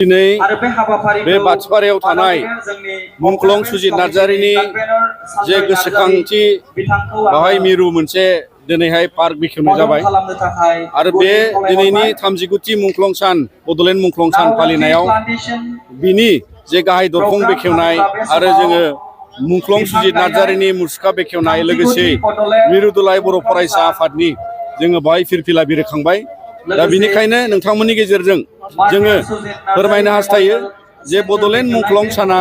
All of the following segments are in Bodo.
दिनै बे बाथुपारायाव थानाय मुंख्लं सुजित नार्जारिनि जे गोसोखांथि बाहाय मिरु मोनसे दिनैहाय पार्क बेखेवनाय जाबाय आरो बे दिनैनि 39थि मुंख्लं सान बड'लेण्ड मुंख्लं सान फालिनायाव बिनि जे गाहाय दरखं बेखेवनाय आरो जोङो मुंख्लं सुजित नार्जारिनि मुसुखा बेखेवनाय लोगोसे मिरु दुलाराय बर' फरायसा आफादनि जोङो बाहाय फिरफिला बिरखांबाय। दा बिनिखायनो नोंथांमोननि गेजेरजों जोङो फोरमायनो हास्थायो जे बड'लेण्ड मुंख्लं साना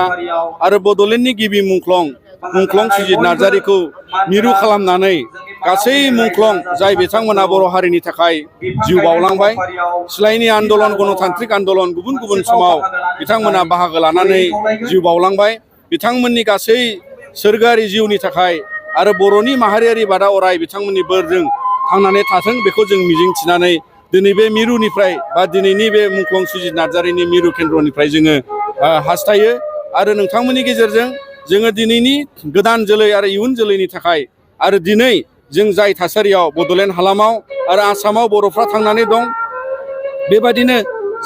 आरो बड'लेण्डनि गिबि मुंख्लं सुजित नार्जारिखौ मिरु खालामनानै गासै मुंख्लं जाय बिथांमोना बर' हारिनि थाखाय जिउ बावलांबाय, सिलायनि आन्दलन गणतान्त्रिक आन्दलन गुबुन गुबुन समाव बिथांमोना बाहागो लानानै जिउ बावलांबाय। बिथांमोननि गासै सोरगोआरि जिउनि थाखाय आरो बर'नि माहारियारि बादा अराय बिथांमोननि बोरजों थांनानै थाथों बेखौ जों मिजिंथिनानै दिनै बे मिरुनिफ्राय बा दिनैनि बे मुंख्लं सुजित नार्जारिनि मिरु केन्द्रनिफ्राय जोङो हास्थायो आरो नोंथांमोननि गेजेरजों जोङो दिनैनि गोदान जोलै आरो इयुन जोलैनि थाखाय आरो दिनै जों जाय थासारियाव बड'लेण्ड हालामाव आरो आसामाव बर'फ्रा थांनानै दं, बेबादिनो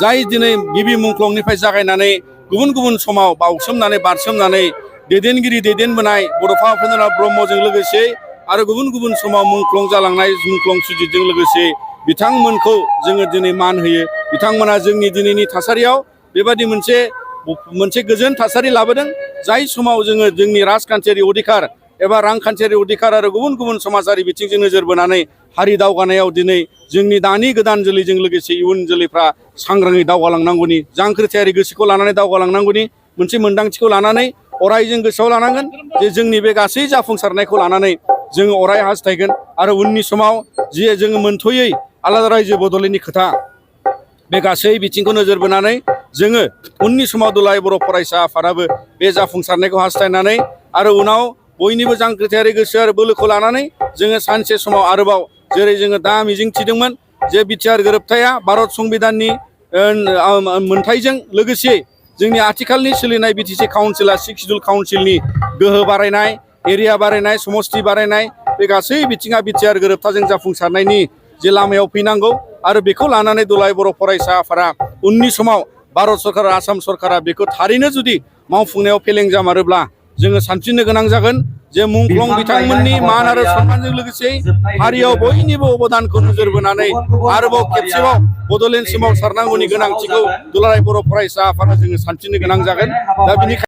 जाय दिनै गिबि मुंख्लंनिफ्राय जागायनानै गुबुन गुबुन समाव बावसोमनानै बारसोमनानै दैदेनगिरि दैदेनबोनाय बड'फा उपेन्द्रनाथ ब्रह्मजों लोगोसे आरो गुबुन गुबुन समाव मुंख्लं जालांनाय मुंख्लं सुजितजों लोगोसे बिथांमोनखौ जोङो दिनै मान होयो। बिथांमोना जोंनि दिनैनि थासारियाव बेबादि मोनसे गोजोन थासारि लाबोदों, जाय समाव जोङो जोंनि राजखान्थियारि अधिकार एबा रांखान्थियारि अधिकार आरो गुबुन गुबुन समाजारि बिथिंजों नोजोर बोनानै हारि दावगानायाव दिनै जोंनि दानि गोदान जोलैजों लोगोसे इयुन जोलैफ्रा सांग्राङै दावगालांनांगौनि, जांख्रिथायारि गोसोखौ लानानै दावगालांनांगौनि मोनसे मोन्दांथिखौ लानानै अराय जों गोसोआव लानांगोन जे जोंनि बे गासै जाफुंसारनायखौ लानानै जोङो अराय हास्थायगोन आरो उननि समाव जे जोङो मोनथ'यै आलादा रायजो बड'लेण्डनि खोथा बे गासै बिथिंखौ नोजोर बोनानै जोङो उननि समाव दुलाराय बर' फरायसा आफादाबो बे जाफुंसारनायखौ हास्थायनानै आरो उनाव बयनिबो जांख्रिथायारि गोसो आरो बोलोखौ लानानै जोङो सानसे समाव आरोबाव जेरै जोङो दा मिजिंथिदोंमोन जे बिटिआर गोरोबथाया भारत संबिधाननि मोनथायजों लोगोसे जोंनि आथिखालनि सोलिनाय बिटिसि काउन्सिला 6 सिडुल काउन्सिलनि गोहो बारायनाय, एरिया बारायनाय, समस्ति बारायनाय बे गासै बिथिङा बिटिआर गोरोबथाजों जाफुंसारनायनि जे लामायाव फैनांगौ आरो बेखौ लानानै दुलाराय बर' फरायसा आफादा उननि समाव भारत सरकार आसाम सरकारा बेखौ थारैनो जुदि मावफुंनायाव फेलें जामारोब्ला जोङो सानफिननो गोनां जागोन जे मुंख्लं बिथांमोननि मान आरो सन्मानजों लोगोसे हारियाव बयनिबो अबदानखौ नोजोर बोनानै आरोबाव खेबसेबाव बड'लेण्ड सोमावसारनांगौनि गोनांथिखौ दुलाराय बर' फरायसा आफादा जोङो सानफिननो गोनां जागोन। दा बिनिखायनो